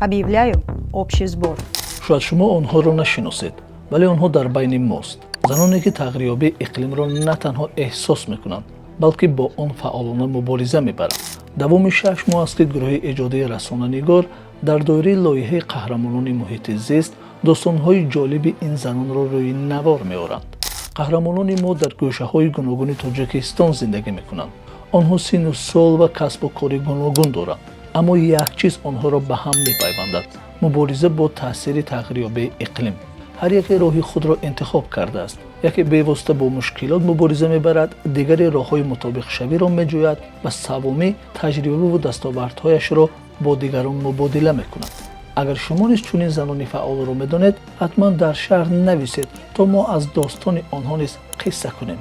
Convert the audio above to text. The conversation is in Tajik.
Объявляю общий сбор. Шояд шумо онҳоро нашиносед, вале онҳо дар байни мост, заноне, ки тағйирёбии иқлимро на танҳо эҳсос мекунанд, балки бо он фаъолона мубориза мебаранд. Давоми 6 моҳ аст, ки гурӯҳи эҷодии «Расонанигор» дар доираи лоиҳаи «Қаҳрамонони муҳити зист» достонҳои ҷолиби ин занонро рӯи навор меоранд. Қаҳрамонони мо дар гӯшаҳои гуногуни Тоҷикистон зиндагӣ мекунанд. Онҳо синну сол ва касбу кори гуногун доранд, аммо як чиз онҳоро ба ҳам мепайвандад: мубориза бо таъсири тағйирёбии иқлим. Ҳар яке роҳи худро интихоб кардааст. Яке бевосита бо мушкилот мубориза мебарад, дигаре роҳҳои мутобиқшавиро меҷӯяд ва севумӣ таҷрибаву дастовардҳояшро бо дигарон мубодила мекунад. Агар шумо низ чунин занони фаъолро медонед, ҳатман дар шарҳ нависед, то мо аз достони онҳо низ қисса кунем.